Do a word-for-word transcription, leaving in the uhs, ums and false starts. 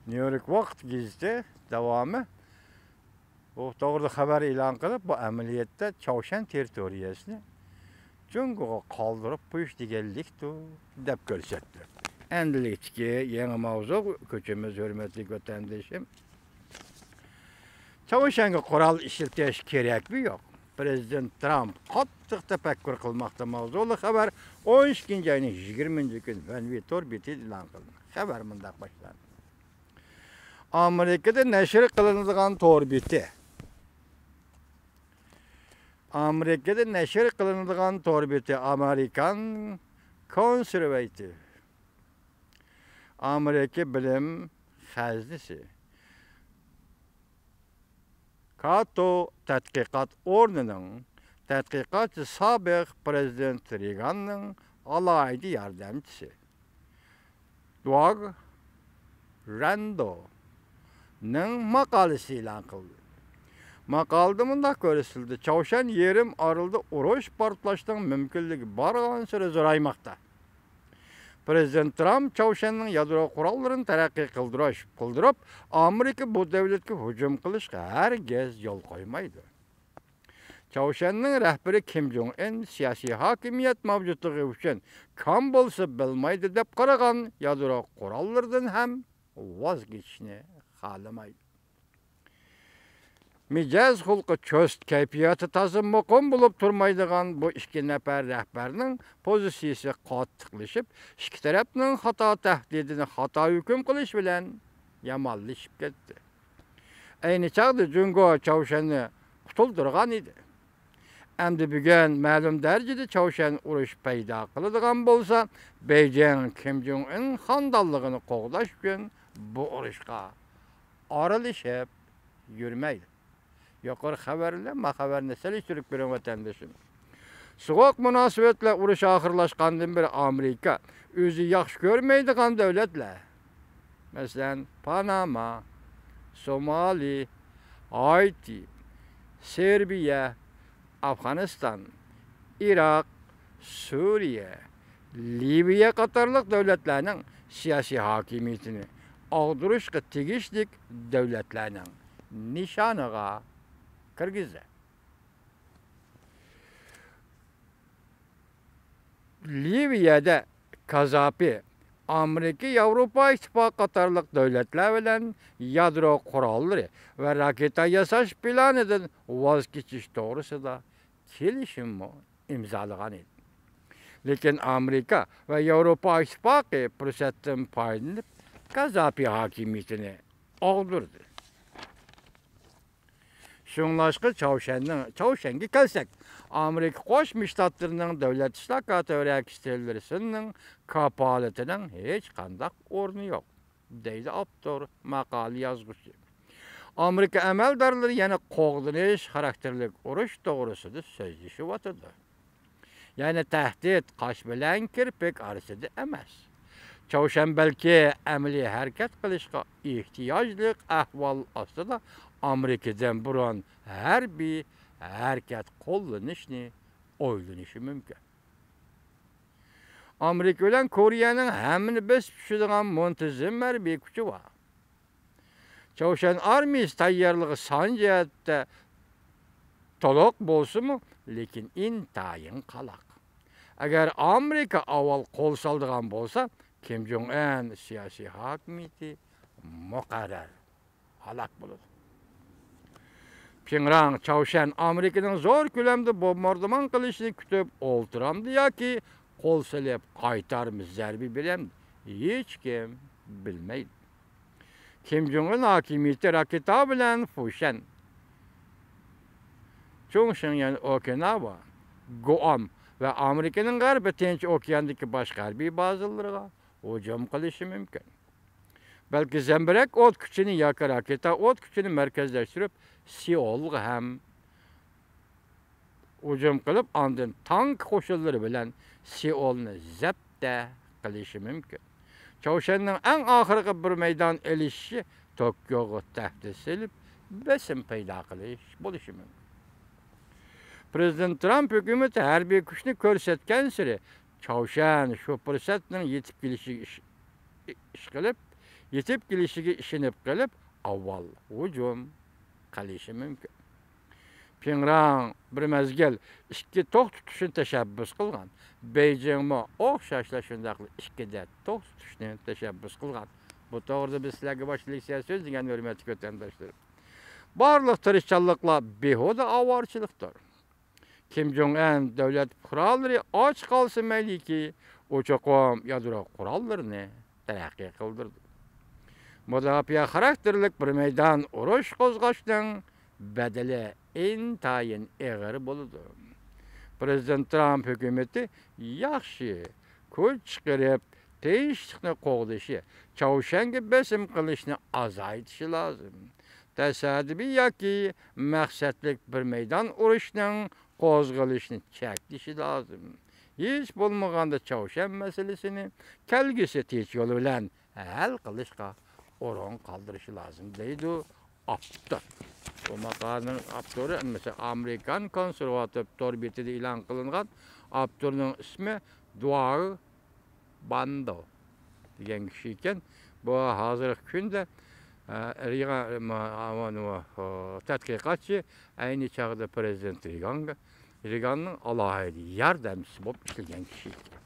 نيۇ يورك ۋاقىت گېزىتى داۋامى بۇ توغرىدا خەۋەر ئېلان قىلىپ، بۇ ئەمەلىيەتتە چاۋشيەن تېررىتورىيەسىنى جۇڭگوغا قالدۇرۇپ قويۇش دېگەنلىكتۇر، دەپ كۆرسەتتى. ئەمدىلىكتىكى يېڭى ماۋزۇغا كۆچىمىز، ھۆرمەتلىك ۋەتەندىشىم. چاۋشيەنگە قورال ئىشلىتىش كېرەكمۇ يوق؟ پىرېزىدېنت ترامپ قاتتىق تەپەككۇر قىلماقتا ماۋزۇلۇق خەۋەر ئون ئىككىنچى ئاينىڭ يىگىرمىنچى كۈنى ۋەنۋى تور بېتىدە ئېلان قىلىندى. خەۋەر مۇنداق باشلاندى. ئامېرىكىدا نەشر قىلىنىدىغان تور بېتى. ئامېرىكىدا نەشر قىلىنىدىغان تور بېتى ئامېرىكان كونسېرۋاتىپ. ئامېرىكا بىلىم خەزنىسى. كاتو تەتقىقات ئورنىنىڭ تەتقىقاتچىسى، سابىق پىرېزىدېنت رېيگاننىڭ ئالاھىدە ياردەمچىسى دوگ راندونىڭ ماقالىسى ئېلان قىلدى. ماقالىدە مۇنداق كۆرسىتىلدى: چاۋشيەن يېرىم ئارىلىدا ئۇرۇش پارتلاشنىڭ مۇمكىنلىكى بارغانسېرى زورايماقتا. پىرېزىدېنت ترامپ چاۋشيەننىڭ يادرو قوراللىرىنى تەرەققىي قىلدۇرۇش، قىلدۇرۇپ، ئامېرىكا بۇ دۆلەتكە ھۇجۇم قىلىشقا ھەرگىز يول قويمايدۇ. چاۋشيەننىڭ رەھبىرى كىم جوڭ ئىن سىياسىي ھاكىمىيەت مەۋجۇتلۇقى ئۈچۈن كام بولسا بولمايدۇ دەپ قارىغان يادرو قوراللىرىدىن ھەم ۋاز كېچىشنى خالىمايدۇ. مىجەز خۇلقى چۇست، كەيپىياتى تازا مۇقىم بولۇپ تۇرمايدىغان بۇ ئىككى نەپەر رەھبەرنىڭ پوزىتسىيىسى قاتتىقلىشىپ، ئىككى تەرەپنىڭ خاتا تەھدىتىنى خاتا ھۆكۈم قىلىش بىلەن يامانلىشىپ كەتتى. ئەينى چاغدا جۇڭگو چاۋشيەننى قۇتۇلدۇرغان ئىدى. ئەمدى بۈگۈن مەلۇم دەرىجىدە چاۋشيەن ئۇرۇش پەيدا قىلىدىغان بولسا، بېيجىڭ كىم جوڭ ئىن خانىدانلىقىنى قوغداش ئۈچۈن بۇ ئۇرۇشقا ئارىلىشىپ يۈرمەيدۇ. يۇقىرى خەۋەر بىلەن ما خەۋەرنى سېلىشتۇرۇپ كۆرۈڭ، ۋەتەندىشىم. سوغۇق مۇناسىۋەتلەر ئۇرۇش ئاخىرلاشقاندىن بېرى ئامېرىكا ئۆزى ياخشى كۆرمەيدىغان دۆلەتلەر، مەسىلەن، پاناما، سومالى، ھايتى، سېربىيە، ئافغانىستان، ئىراق، سۈرىيە، لىۋىيە قاتارلىق دۆلەتلەرنىڭ سىياسىي ھاكىمىيىتىنى ئاغدۇرۇشقا تېگىشلىك دۆلەتلەرنىڭ نىشانىغا كىرگۈزدى. لىۋىيەدە كازاپى ئامېرىكا، ياۋروپا ئىتتىپاقى قاتارلىق دۆلەتلەر بىلەن يادرو قوراللىرى ۋە راكېتا ياساش پىلانىدىن ۋاز كېچىش توغرىسىدا كېلىشىممۇ ئىمزالىغان ئىدى. لېكىن ئامېرىكا ۋە ياۋروپا ئىتتىپاقى پۇرسەتتىن پايدىلىنىپ، كازاپى ھاكىمىيىتىنى ئاغدۇردى. شۇڭلاشقا چاۋشيەننىڭ، چاۋشيەنگە كەلسەك، ئامېرىكا قوشما شتاتلىرىنىڭ دۆلەت ئىشلار كاتىپى سىننىڭ كاپالىتىنىڭ ھېچقانداق ئورنى يوق، دەيدۇ ئاپتور، ماقالە يازغۇچى. ئامېرىكا ئەمەلدارلىرى يەنە قوغدىنىش خاراكتېرلىك ئۇرۇش توغرىسىدا سۆزلىشىۋاتىدۇ. يەنى تەھدىت قاش بىلەن كىرپىك ئارىسىدا ئەمەس. چاۋشيەن بەلكى ئەمەلىي ھەرىكەت قىلىشقا ئېھتىياجلىق ئەھۋال ئاستىدا ئامېرىكىدىن بۇرۇن ھەربىي ھەرىكەت قوللىنىشنى ئويلىنىشى مۇمكىن. ئامېرىكا بىلەن كورېيەنىڭ ھەممىنى بېسىپ چۈشىدىغان مۇنتىزىم ھەربىي كۈچى بار. چاۋشيەن ئارمىيىسى تەييارلىقى سان جەھەتتە تولۇق بولسىمۇ، لېكىن ئىنتايىن قالاق. ئەگەر ئامېرىكا ئاۋۋال قول سالىدىغان بولسا، كىم جوڭ ئىن سىياسىي ھاكىمىيىتى مۇقەررەر ھالاك بولىدۇ. پيۇڭياڭ، چاۋشيەن ئامېرىكىنىڭ زور كۆلەمدە بومباردىمان قىلىشىنى كۈتۈپ ئولتۇرامدۇ ياكى قول سېلىپ قايتارما زەربە بېرەمدۇ؟ ھېچكىم بىلمەيدۇ. كىم جوڭ ئىن ھاكىمىيىتى راكېتا بىلەن فۇشەن، چۇڭشىڭيەن، ئوكىناۋا، گۇئام ۋە ئامېرىكىنىڭ غەربىي تىنچ ئوكياندىكى باشقا ھەربىي بازىلىرىغا ھۇجۇم قىلىشى مۇمكىن. بەلكى زەمبىرەك ئوت كۈچىنى ياكى راكېتا ئوت كۈچىنى مەركەزلەشتۈرۈپ، سېئۇلغا ھەم ھۇجۇم قىلىپ، ئاندىن تانك قوشۇنلىرى بىلەن سېئۇلنى زەپتە قىلىشى مۇمكىن. چاۋشيەننىڭ ئەڭ ئاخىرقى بىر مەيدان ئېلىشىشى توكيوغا تەھدىت سېلىپ، بېسىم پەيدا قىلىش بولۇشى مۇمكىن. پىرېزىدېنت ترامپ ھۆكۈمىتى ھەربىي كۈچنى كۆرسەتكەنسېرى، چاۋشيەن شۇ پۇرسەتنىڭ يېتىپ كېلىشىگە ئىش-، ئىشقىلىپ، يېتىپ كېلىشىگە ئىشىنىپ قېلىپ، ئاۋۋال ھۇجۇم قىلىشى مۇمكىن. پىڭران بىر مەزگىل ئىككى توك تۇتۇشنى تەشەببۇس قىلغان. بېيجىڭمۇ ئوخشاشلا شۇنداقلا ئىككىدە توك تۇتۇشنى تەشەببۇس قىلغان. بۇ توغرىدا بىز سىلەرگە باشتا لېكسىيە سۆزلىگەن، ھۆرمەتلىك ۋەتەنداشلىرىم. بارلىق تىرىشچانلىقلار بىھۇدە ئاۋارىچىلىقتۇر. كىم جوڭ ئەن دۆلەت پۇقرالىرى ئاچ قالسا مەيلىكى، ئۇ چوقۇم يادرو قوراللىرىنى تەرەققىي قىلدۇرىدۇ. مۇداپىئە خاراكتېرلىك بىر مەيدان ئۇرۇش قوزغاشنىڭ بەدىلى ئىنتايىن ئېغىر بولىدۇ. پىرېزىدېنت ترامپ ھۆكۈمىتى ياخشى كۈچ چىقىرىپ، تىنچلىقنى قوغدىشى، چاۋشيەنگە بېسىم قىلىشنى ئازايتىشى لازىم. تاسادىپىي ياكى مەقسەتلىك بىر مەيدان ئۇرۇشنىڭ قوزغىلىشىنى چەكلىشى لازىم. ھېچ بولمىغاندا چاۋشيەن مەسىلىسىنى كەلگۈسى تىنچ يول بىلەن ھەل قىلىشقا ئورۇن قالدۇرۇشى لازىم، دەيدۇ ئاپتور. بۇ ماقالىنىڭ ئاپتورى، مەسىلەن، ئامېرىكان كونسېرۋاتىپ تور بېتىدە ئېلان قىلىنغان، ئاپتورنىڭ ئىسمى دۇئاۋ باندو دېگەن كىشى ئىكەن. بۇ ھازىرقى كۈندە، ئە، رېگان، ما-، ما-، ما-، تەتقىقاتچى، ئەينى چاغدا پىرېزىدېنت رېگانغا، رېگاننىڭ ئالاھىدە ياردەمچىسى بولۇپ ئىشلىگەن كىشى ئىكەن.